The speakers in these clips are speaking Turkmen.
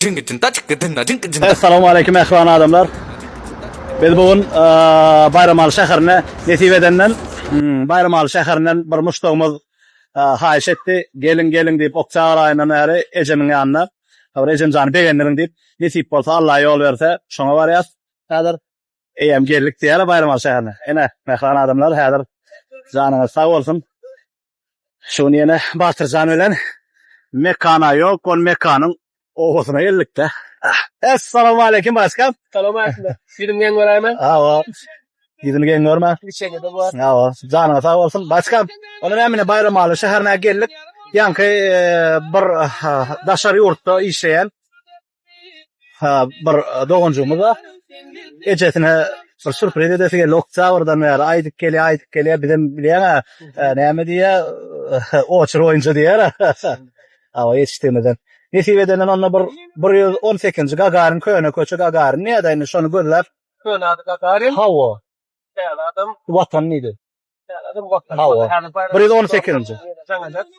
Essalamu aleýkum mähriban adamlar. Biz bu gün Baýramaly şäherine nesip edenden Baýramaly şäherinden bir muşdagymyz haýyş etdi. Geliň geliň diýip oktýabr aýyndan bäri ejemiň ýanyna. Bir ejemjany begendirin diýip nesip bolsa Allah ýol berse şoňa barýas. Häzir eýýäm geldik diýýärler Baýramaly şäherine. Ine mähriban adamlar häzir janyňyz sag bolsun. Şu gün ýene Batyrjan bilen Mekana ýok, ol Mekanyň obasyna geldik-de. Essalamu aleýkum başkan. Salam aleýkum. Ýüzüm geň göräýme? Hawa. Ýüzüni geň görme. Içege-de bar. Hawa. Janyňyz sag bolsun. Başkan, onda näme ine Baýramaly şäherine geldik. Ýaňky bir daşary ýurtda işleýän Ha, bir doganjygymyz bar. Ejesine bir sürpriz edesi geldi. Oktýabrdan bäri aýdyp gelýär, aýdyp gelýär. Bizem bilýäň-ä, näme diýýär, oçur boýunça diýýär. Hawa, ýetişdigimizden. Nesip edenden onda bir 118-nji Gagarin köne köçe Gagarin diýýär-de, indi şony gözläp. Köne ady Gagarin. Hawa. Täze adam. Watan diýdi. Hawa. 118-nji.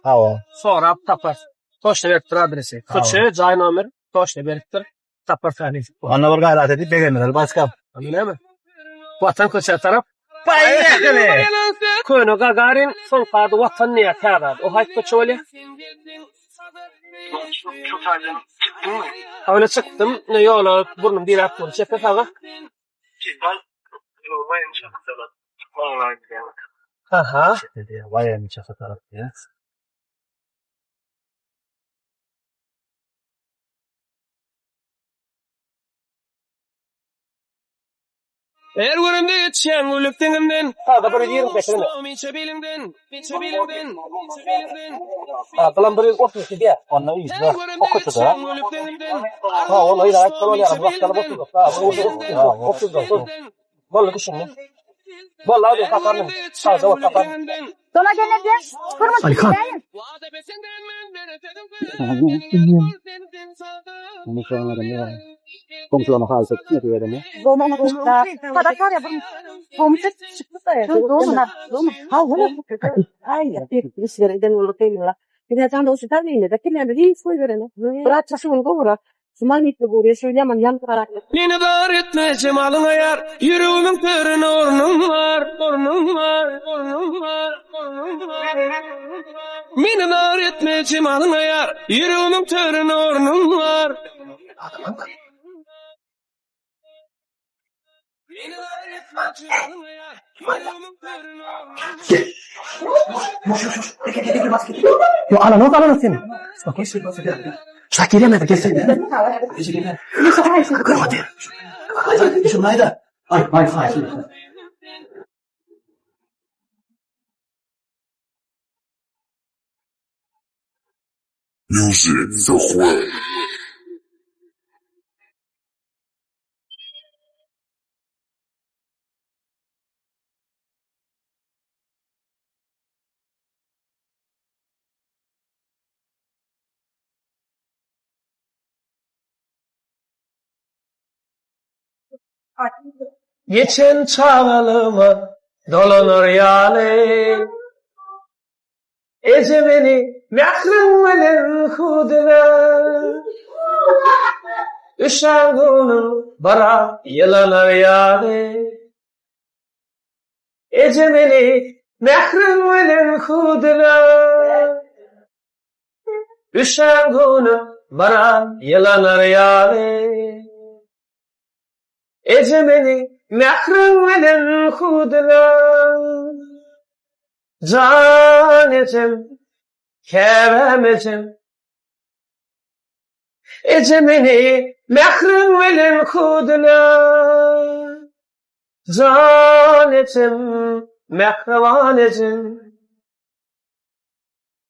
Hawa. Sorap tapar. Toşna beripdir adresi. Köçe, jaý nomer toşna beripdir. Tapar seni. Onda bir gaýrat edip begendireli başga. Onda näme? Watan köçe tarap. Поехали! Köne Gagarin, soňky ady Watan diýýär, täze ady. O haýsy köçe bolýar? Öyle çykdym, ne ýola burnum diräp dur. Çepe saga. Aha. Her günümde geçýän gülüp deňimden Sağda bir 25 ine. Içe biliňden, içe biliňden, içe biliňden. Ha, bulam bir 32 diýär. Onda Her ýüzde günümde okuçuda. geçýän gülüp deňimden Ha, ol öýle aýtsa bolýar. Içe Wagtlaryp biliňden, oturdyk. Ha, bu 39. Boldy düşündim. Boldy abi taparyn. Sağda bol taparyn. Dona gelende kırmızı Alihan. değil. Goňşularyna haýyş etdi, nesip edende. Dona kuşta. Sadaka ya bunun komşu çıktı da ya. Dona dona. Ha wala. Ay, işlerden ulu kıyla. Bir de can dostu da neyine de kimler hiç koy verene. Bırak çaşı bunu bırak. Suman itli buraya söyleyemem yan karakter. Meni dar etme jemalyňa ýar Ýüregimiň törüne ornuň bar Ornuň bar Ornuň bar Ornuň bar Meni dar etme jemalyňa ýar Ýüregimiň törüne ornuň bar Meni dar etme jemalyňa ýar Ýüregimiň törüne ornuň bar Yo alanok alanok seni. Şakir ýa gel sen. Ay, ay, ay. Music the way. Geçen çagalygyma dolanar ýaly Eje meni mähriň bilen hüwdüle Üşän göwnüm biraz ýylanar ýaly Eje meni mähriň bilen hüwdüle Üşän göwnüm biraz ýylanar ýaly Eje meni mähriň bilen hüwdüle Jan ejem, käbäm ejem Eje meni mähriň bilen hüwdüle Jan ejem, mähriban ejem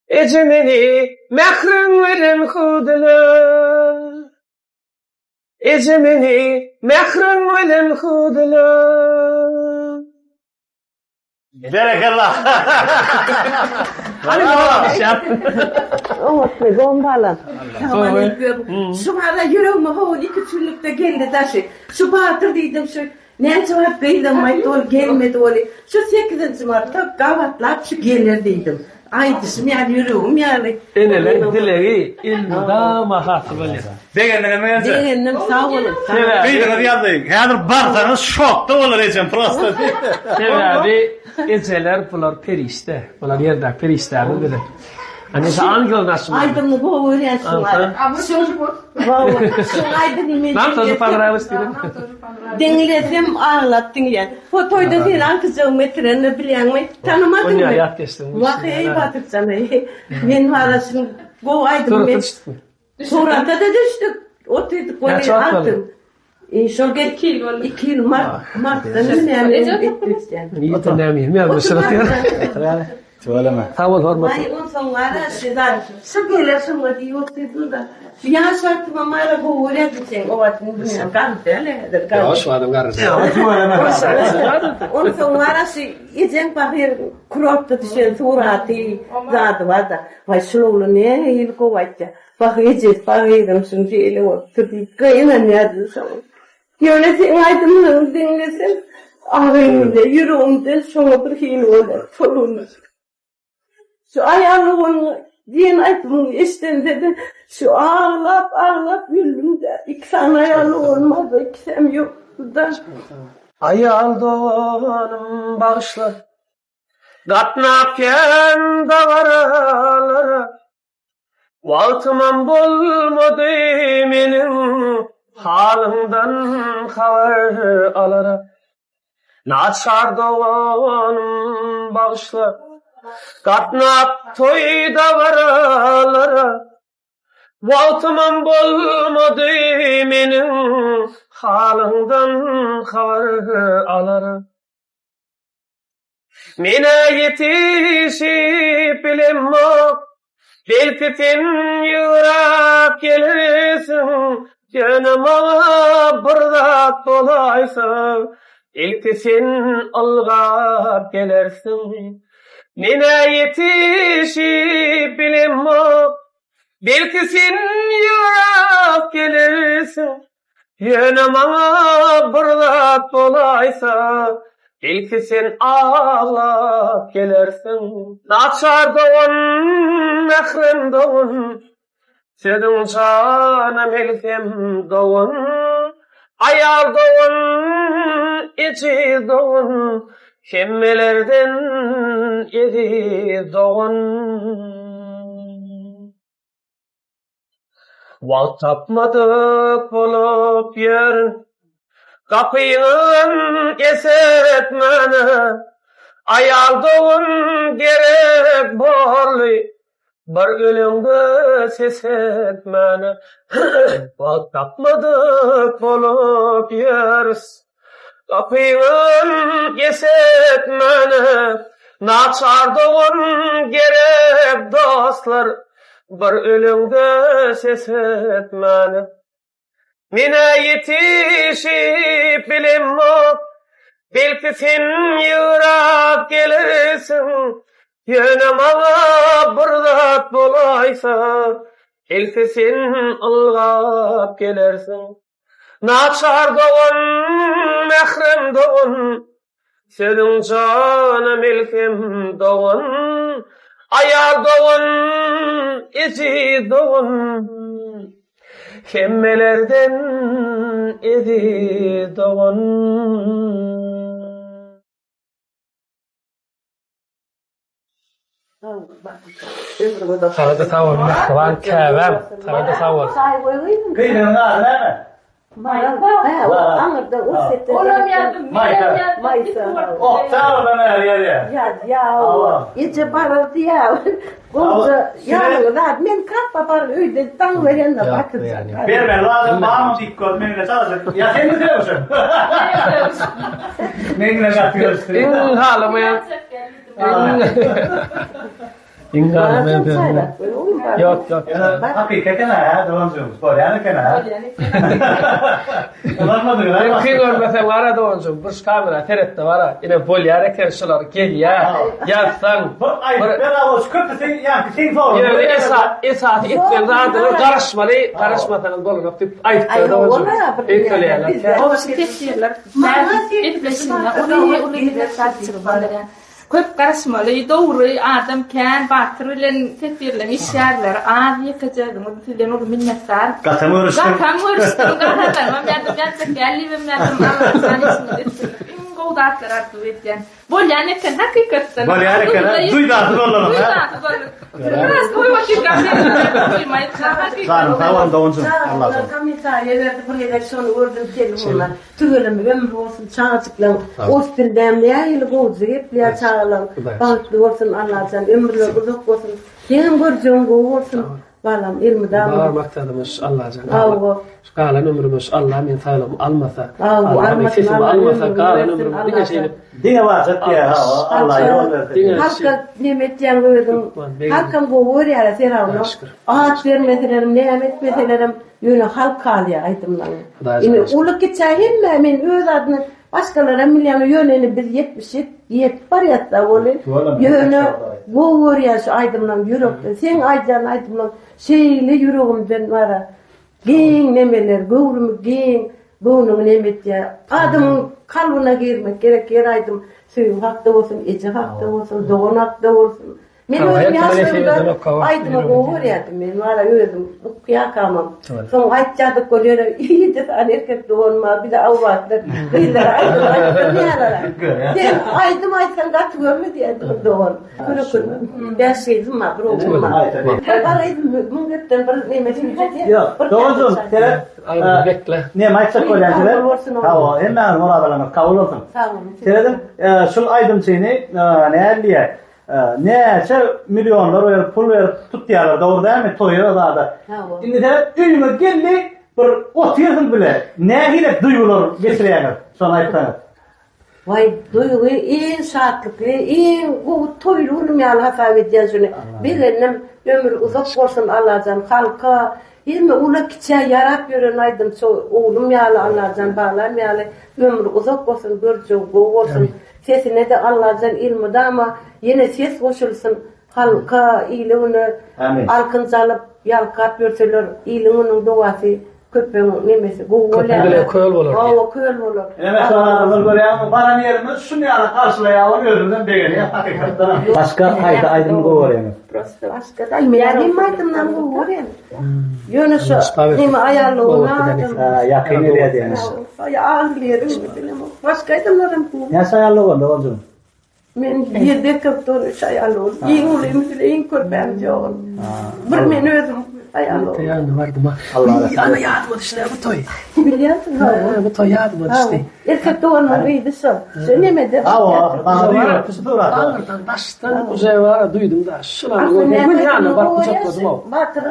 Eje meni mähriň bilen hüwdüle Eje meni mähriň bilen hüwdüle Berekella. Hany Oňatly gombala. Şu ara ýüregime howul iki çüllükde geldi daşy. Şu Batyr diýdim şu. Näçe wagt gyzam aýtdy ol gelmedi ol. Şu sekizinji martda gabatlap şu geler diýdim. Aýdyşym ýaly ýüregim ýaly. Eneleň dilegi elmydama hasyl bolýar. Begendiňizmi gelje? Begendim sag boluň. Sebäbi Gyzyňyz ýazdy. Häzir barsaňyz şokda bolar ejem prosta. Sebäbi ejeler bular perişde. Bular ýerdäki perişdämiz biziň. Ana şu angel naşy. Aýdymyny gowy görýän şu Şu aýdymy men. Nam тоже понравилось diýdim. Diňlesem aglap diňleýän. Ho toýda seni agtyjagyň getirenini bilýäňmi? Tanymadyňmy? Onýa ýat geçdim. Wah eý Batyrjan eý. Men wara şuň gowy aýdymy. Surata düşdükmi? Surata-da düşdük. Otyrdyk Näçe wagt boldy? E, şol gel 2 ýyl boldy. 2 ýyl mart, martda näme etdik? Ýiti näme ýazmyş ýazyp. Tüweleme. Sag bol hormatly. Aý onsoň gara şedan şu geler şoňa diýip otyrdyň da. Şu ýaş wagtym mara gowy görýärdim seň o wagt bilýän garry däl häzir garry. Ýaş wagtym garry. Tüweleme. Onsoň gara şu ejeň pahyr kurortda düşen suraty zady bar-da. Waý şul oglan nähili gowy aýtýar. Wah ejesi pahyram şuny şeýle bolupdyr diýip gynanýardym şoňa. Ýöne seň aýdymlaryňy diňlesem, agymda, ýüregimde şoňa bir hili bolýar, tolgunyş. Şu aýallygyň diýen aýdymyňy eşidende-de şu aglap-aglap güldüm-de. Iki sany aýally bolmaz-a, ikisem ýokdy-da. Aýal doganym bagyşla. Gatnap kän dabaralara. Wagtymam bolmady meniň halyňdan habar alara. Naçar doganym bagyşla, gatnap toý dabaralara. Wagtymam bolmady meniň halyňdan habar alara. Men-ä ýetişip bilemok, belki sen ýygrap gelersiň, ýöne maňa bir zat bolaýsa, ilki sen ylgap gelersiň. Men-ä ýetişip bilemok, belki sen ýygrap gelersiň, Ýöne maňa bir zat bolaýsa, belki sen aglap gelersiň. Naçar dogan, mährem dogan, sözüň jana melhem dogan, aýal dogan, ejiz dogan, hemmelerden eziz dogan. Wagt tapmadyk bolup ýörün. Gapyňyzam esetmäne. Aýal dogan gerek borly. Bir öleňde ses etmäne. Wagt tapmadyk bolup ýörüs. Gapyňyzam esetmäne. Naçar dogan gerek dostlar. Bir öleňde ses etmäne. Men-ä ýetişip bilemok, belki sen ýygrap gelersiň, ýöne maňa bir zat bolaýsa, belki sen ylgap gelersiň. Naçar dogan, mährem dogan, Sözüň jana melhem dogan, Aýal dogan, eziz dogan, Hemmelerden eziz dogan. Saňa-da sag bol, mähriban käbäm, saňa-da sag bol. Gyzynyň ady näme? Maýsa. Oktýabrdan bäri gelýär. Ýa, eje barardy ýa. Gowja ýalyňy zat. Men kappa baryp öýde daň berende batyrjak. Bermeli adam barmy diýip gör, men bilen çalyşyp. Ýa sen mi sögüşiň? Men bilen gaty görüşdi. Iň halamaýan Iň halamaýan sözüm. bar. Ýok, ýok. Hakyky eken-ä, doganjygym. Bolýan eken-ä. Bolýan eken. Ulanmadyňyz-a? Sen kyn görmeseň bar-a doganjygym, bir şu kamera seret-de bar-a, ine bolýar eken şular, gelýär, ýazsaň. Bir aýdyp ber-a, şu köpüsi ýaňky seň soragyň. Ýöne esasy etmeli zadyňyz garaşmaly, garaşmasaňyz bolanok diýip aýdyp ber doganjygym. Öýkeleýärler. Teswirler gepleşigine uly uly minnetdarçylyk bildirýän. Köp garaşmaly, dogry adam kän Batyr bilen teswirleň işgärleri az ýekeje özüňiz sizden uly minnetdar. Gatam görüşdim. Gatam görüşdim gaharlanmam ýadym ýatjak däl diýibem ýadym Allajan işiňizde üstünlik iň gowy zatlar arzuw edýän. Bolýan eken hakykatdan. Bolýan eken ha. Duýdansyz bollanok ha. Duýdansyz bollan. Biraz goýup otyrkam Janyň sag bolsun doganjygym. Allajan. Kommentariýa berdi bir gezek şony gördüm telefonda. Tüweleme ömri bolsun çagajyklaň ors dilindäm nähili gowja gepleýär çagalaň bagtly bolsun Allajan ömürleri uzak bolsun seňem görjegiň gowy bolsun balam elmydama. Bar maksadymyz şu Allajan galan şu galan ömrüme şu Allah meniň saglygymy almasa Allah meniň sesimi almasa galan ömrümi diňe şeýdip Diňe barjak diýýär hawa Allah ýol bersin. Halka neme etýäň özüň halkam gowy görýärä serawno at bermeselerem näme etmeselerem Ýöne halk halýar aýdymlaňy. Indi uly kiçä hemmä men öz adyna başgalaram bilýän ýöne indi biz 77 ýetip barýasda welin ýöne gowy görýän şu aýdymlaň ýürekden seň aýdýan aýdymlaň şeýle ýüregimden bara giň nemeler göwrümi giň göwnüňi neme etýär adamyň kalbyna girmek gerek her aýdym söýgi hakda bolsun eje hakda bolsun dogan hakda bolsun Men özüm ýaşlygymda aýdymy gowy görýärdim. Men wala özüm ukýakamam. Soň aýtýardyk bolýar, ýedi sany erkek doganym bar, bize awbatlar gyzlara aýdym aýtdyrmaýarlar. Sen aýdym aýtsaň gaty görme diýýärdi bir dogan. Köre-köre. Bäş gyzym bar, bir oglum bar. Bir gyzym müň gepden bir neme süýjedi. Ýok, doganjygym, seret. Aýdymy bekle. Näme aýtjak bolýan seret? Hawa, hemmäňiziň muradalyňyz kabul bolsun. Sag boluň. Serediň, şul aýdymçyny näl diýýär? Näçe millionlar berip, pul berip tutýarlar, dogry dälmi, toýa zada. Indi sen öýüňe geldi, bir otyrsyň bile, nähili duýgular geçirýäňiz, şony aýtsaňyz. Waý, duýgy iň şatlykly, iň gowy toýly günüm ýaly hasap edýän şuny. Begendim, ömri uzak bolsun Allajan halka, hemme ula kiçä ýarap ýören aýdymçy oglum ýaly Allajan balam ýaly ömri uzak bolsun, görjegi gowy bolsun. Sesine-de Allajan elmydama ýene ses goşulsyn, halka, ile-güne alkynç alyp, ýalkap ýörseler, iliň-günüň dogasy köpeň nemesi gowy bolýar. Köpeň dili köl bolar diýýär. Hawa, köl bolar. Ine mähriban adamlar görýäňmi, baran ýerimiz şuny ýaly garşylaýar, ol özümizem begenýäs hakykatdanam. Başga haýsy aýdymy gowy görýäňiz? Başga-da men hemme aýdymlaryny gowy görýän. Ýöne şu neme aýallygyna Ýakyn edýär diýýäňiz. Aý aglaýaryn bilemok. Başga aýdymlaram gowy. Näçe aýally boldy oglum? Men ýerde 43 aýally boldum. Iň ulymyz bile iň körpämiz ýok. Bir men özüm aýally boldum. Ýanyna bardym. Allah rahmet. Ana ýadyma düşdi bu toý. Bilýänsiň ha. Bu toý ýadyma düşdi. Erkek doganymyň gyzy şol. Şu nemede. Hawa, maňa duýup şu surat. Aňyrdan daşdan uje bara duýdum da. Şulary gördüm. Göz ýanyna baryp gujakladym ow. Batyr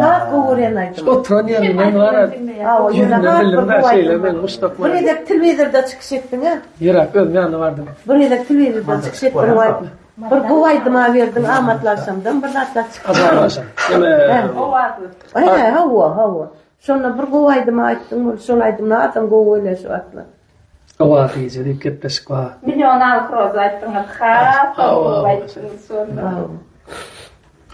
has gowy görýän aýdym. Oturan ýerimden bara ýüzünden bildim da şeýle men muşdak Bir gezek telewizorda çykyş etdiň a? Ýöräp özüm ýanyna bardym. Bir gezek telewizorda çykyş etdiň waý. Bir gowy aýdym a berdiň amatly agşamdan bir zatlar çykdy. Ajaýyp agşam. Ýene He, hawa, hawa. Şonda bir gowy aýdym aýtdyň, ol şol aýdymyny hasam gowy bolýar şu wagtlar. Owaz gije diýip gepleşik bar. Million alyk roza aýtdyňyz has gowy aýtdyňyz şonda.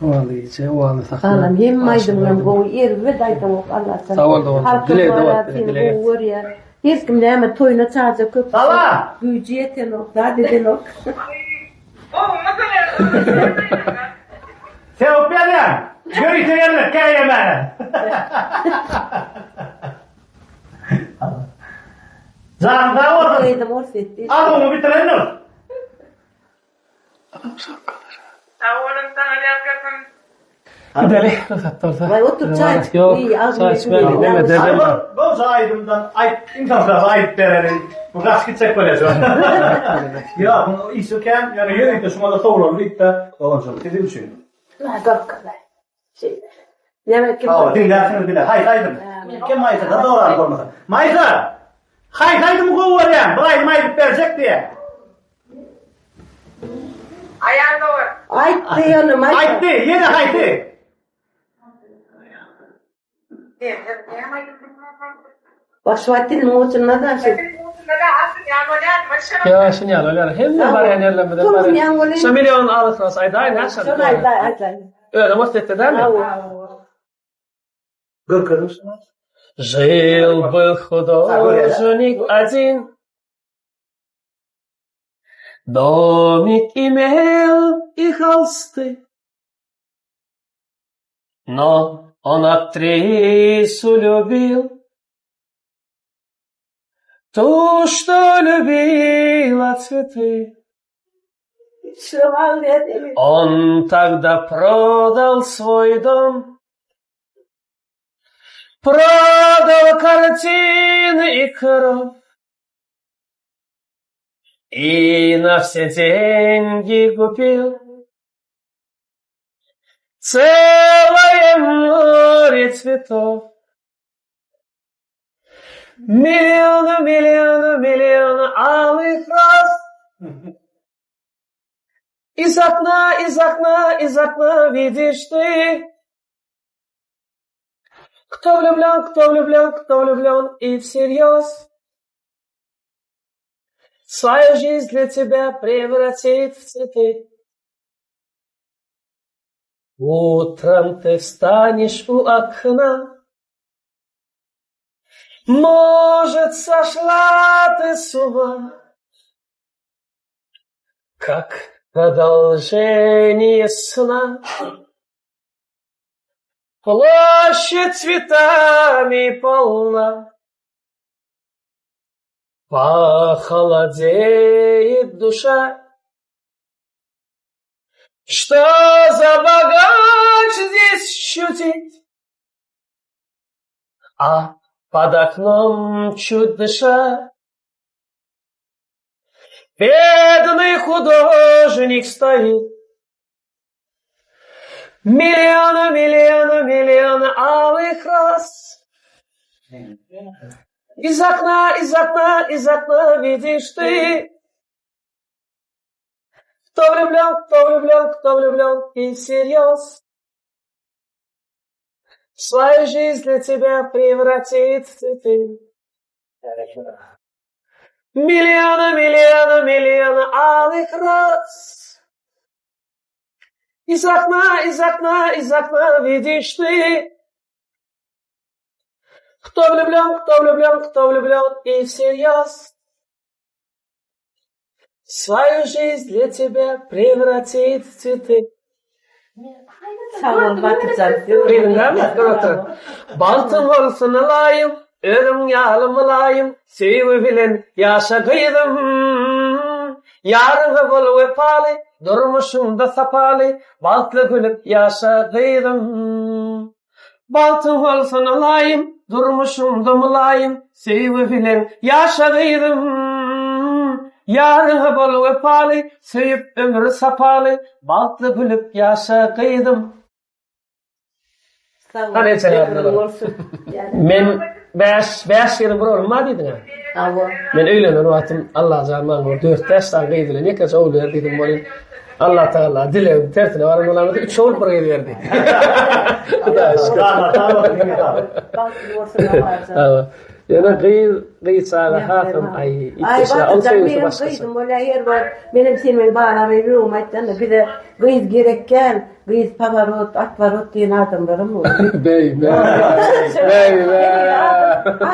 Owaz gije, owazly sahna. Salam hemme aýdymlaň gowy erbet aýdaňok Allajan. Sag bol dogan. Dileg dowam dileg. Gowy görýär. Her kim näme toýuna çaja köp. Salam. Güýji ýetenok, zat edenok. Sewip berýän. Ýörite gelmek käýemäne. Janyň sag bolsun. Gyzym ors etdi. Azuňy bitirendir. Sag boluň saňa ýalkasyn. Gideli, rugsat bolsa. Waý otur çaý iç. Ýok, çaý içmeli. Neme derdem bar. Bolsa aýdymdan aýt, iň soňky aýdyp bereli. Bu gaçyp gitjek bolýar şu. Ýok, muň işi kän, ýöne ýörite şuňa-da sowulaly diýip-de, doganjygym, siziň üçin. Gorkuzlar. Şeýle. Näme kim? Hawa, diňlärsiňiz bile. Haýsy aýdym? Kim Maýsa-da doraly bolmasa. Maýsa! Haýsy aýdymy gowy görýäň? Bir aýdym aýdyp berjek diýýär. Aýal dogan. Aýtdy ýöne Maýsa. Aýtdy, ýene haýsy? Baş wagt diliniň ujunda da şu. Ýa şun ýaly bolýar. Hemme barýan ýerlerimizde barýan. Şu million alyp aýdaýyn ha şony. Şony aýdaý, aýdaý. Özüň Orsýetde dälmi? Görkezin şunu. Жил был художник один. Домик имел и холсты. Но он актрису любил. Ту, что любила цветы. Он тогда продал свой дом, Продал картины и кровь И на все деньги купил Целое море цветов. Миллионы, миллионы, миллионы алых роз. Из окна, из окна, из окна видишь ты, Кто влюблен, кто влюблен, кто влюблен и всерьез. Свою жизнь для тебя превратит в цветы. Утром ты встанешь у окна, Может, сошла ты с ума, Как продолжение сна. Площадь цветами полна, Похолодеет душа. Что за богач здесь чудит? А под окном чуть дыша Бедный художник стоит. Миллионы, миллионы, миллионы алых роз. Из окна, из окна, из окна видишь ты, Кто влюблен, кто влюблен, кто влюблен и всерьез. Свою жизнь для тебя превратит в цветы. Миллионы, миллионы, миллионы алых роз. Из окна, из окна, из окна видишь ты, Кто влюблен, кто влюблен, кто влюблен и всерьез. Свою жизнь для тебя превратит в цветы. Sag bol Batyrjan. Gyzyňdamy? Dur otur. Bagtyň bolsun ylaýym, özüň ýaly mylaýym, söýgi bilen ýaşa gyzym. Ýaryňa bol wepaly, durmuşyňda sapaly, bagtly gülüp ýaşa gyzym. Bagtyň bolsun ylaýym, durmuşyňda mylaýym, söýgi bilen ýaşa gyzym. Ýaryňa bol wepaly, söýüp ömür sapaly, bagtly gülüp ýaşa gyzym. Sag bol. Hany çeňňe Ömrüň bolsun. Men bäş, bäş gelin bir oglum bar diýdiň-ä. Hawa. Men öýlenen wagtym Allajan maňa bir dört-bäş sany gyz bilen ýekeje ogul ber diýdim welin, Allatagala dilegim tersine baran bolamyz, üç ogul bir gyz berdi. Hudaýa şükür. Bagtly bolsun Allajan. Hawa. Ýöne gyz, gyz çaga hasam aý, Aý üýtgeşik, ol Batyrjan söýgüsi menem başgaça. gyzym bolýar her wagt menem sen meni balam ýüregim aýtdanda bize gyz gerek däl gyz pawarot atwarot diýen adamlaram boldy. Beý, beý. Beý, beý.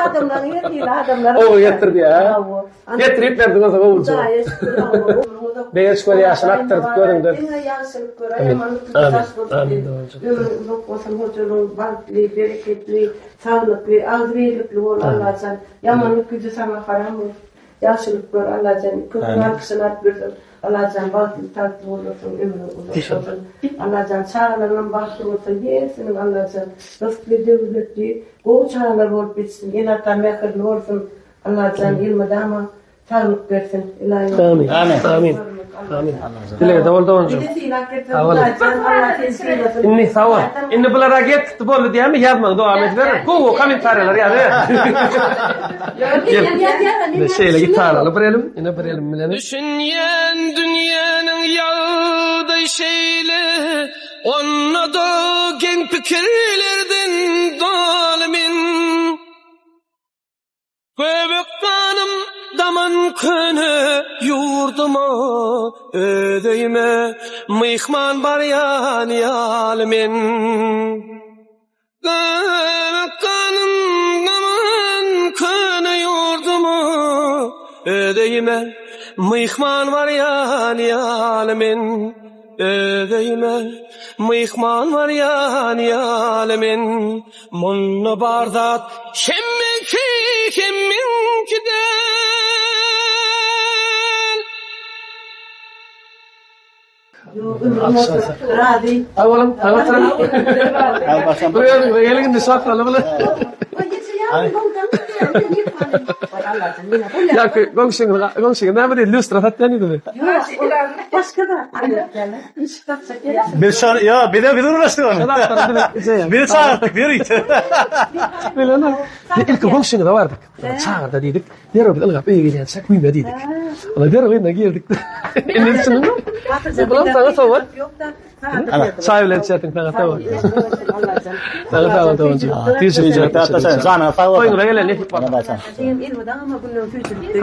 Adamlaryň her hili adamlar. Ogul getir diýýär, hä? Hawa. Getirip berdiň onsoň ogulja. Hudaýa şükür hawa, ömrüň uzak. Begenç göz ýaşyny akdyrdyk görüňden. Diňe ýagşylyk gör, Amin. ýamanlyk Amin. daş bolsun. Amin doganjyk. Ömrüň uzak bolsun, hojalygyň bagtly, bereketli, saglykly, agzybirlikli bol Allajan. Ýamanlyk güýji saňa haram bolsun. Ýagşylyk gör Allajan. Köp alkyşyny alyp ýörseň Allajan bagtly, tagtly bolarsyň, ömrüň uzak bolsun. Allajan çagalaryňam bagtly bolsun, hersiniň Allajan rysgly, döwletli, gowy çagalar bolup ýetişsin, ene-ata mähirli bolsun. Allajan elmydama saglyk bersin ylaýym. Amin. Amin. Amin. Dilegde bol doganjygym. Bizi sylap bersin Sag bol. Hudaýjan Allah seni sylasyn. Indi sag bol. Indi bulara getdi boldy diýämi ýazmagy dowam ediber. Gowy gowy kommentariýalar ýazyber. Gel. Şeýle gitaraly bir elim, ine bir elim bilen. Düşünýän dünýäniň ýagdaý şeýle, Onda-da geň pikirlerden doly men. Göbek ganym daman köne ýurduma, Öz öýüme myhman barýan ýaly men. Göbek ganym daman köne ýurduma, Öz öýüme myhman barýan ýaly men. Öz öýüme myhman barýan ýaly men. Munda bar zat hemmeňki, hemmeňki däl. Razy. Sag boluň, sag oturyň. Bir özüňize geliň indi şatlaly bilen. Ýa goňşyňyz, goňşyňyz näme diýdi? Lýustra satýan diýdimi? Başga da. Biz şo ýa bize biz ugraşdyk ony. Bizi çagyrtdyk ýörite. Bilenem. Ilki goňşyňyza bardyk. Çagyrda diýdik. Derrew biz ylgap öýe gelýänçäk güýme diýdik. Ola derrew öýüne girdik. Indi düşündiňmi? Bulam saňa sowgat. Ana, çaý bilen içersiň saňa sowgat. Saňa sag bol doganjyk. Janyňa sag bolsun. Toýuňyza gelen nesip bolsun.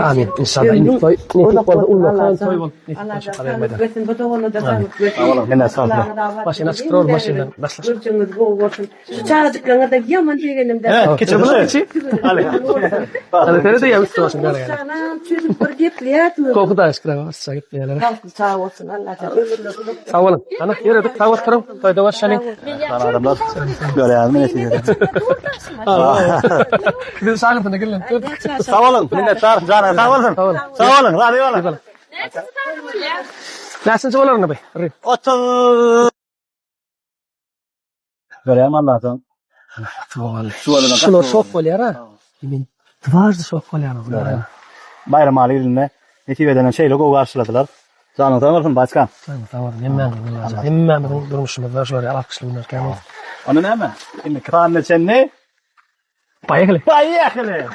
Amin. Inşallah indi toý nesip bolsa ullakan toý bolup nesip bolsa Amin. Bu dogana da saglyk bersin. Sag boluň. Mine sag boluň. Maşyn açyk durur, maşyndan daşlaşyp. Görjüňiz gowy bolsun. Şu çagajyklaryňa da ýaman begendim de. Evet, kiçi bu. Hadi. Hadi seni de ýa üstü başyň gel gel. Sanam çözüp bir gepleýärdi. Gowy Hudaýa şükür aga, başa gepleýärler. Saglyk sag bolsun Allajan ömürler uzak. Sag boluň. Ana, ýöredik, sag bolup duruň. Toýda görşeliň. Adamlar görýärmi netijede? Biz şagyrdyna girlen. Sag boluň, minnetdar, janyňyz sag bolsun. Sag boluň, razy boluň. Näçinji bolar indi bu? 30 Görýärmi Allahdan? Şular şok bolýar ha. Men dwaždy şok bolýan bular. Baýramaly ilinde nesip edenden şeýle gowy garşyladylar. Janyň sag bolsun, başkan. Janyň sag bolsun. Hemmämiziň Allajan. Hemmämiziň durmuşymyzda şular ýaly alkyşly günler kän bolsun. Onda näme? Indi kranyna çenli Poýehali. Poýehali.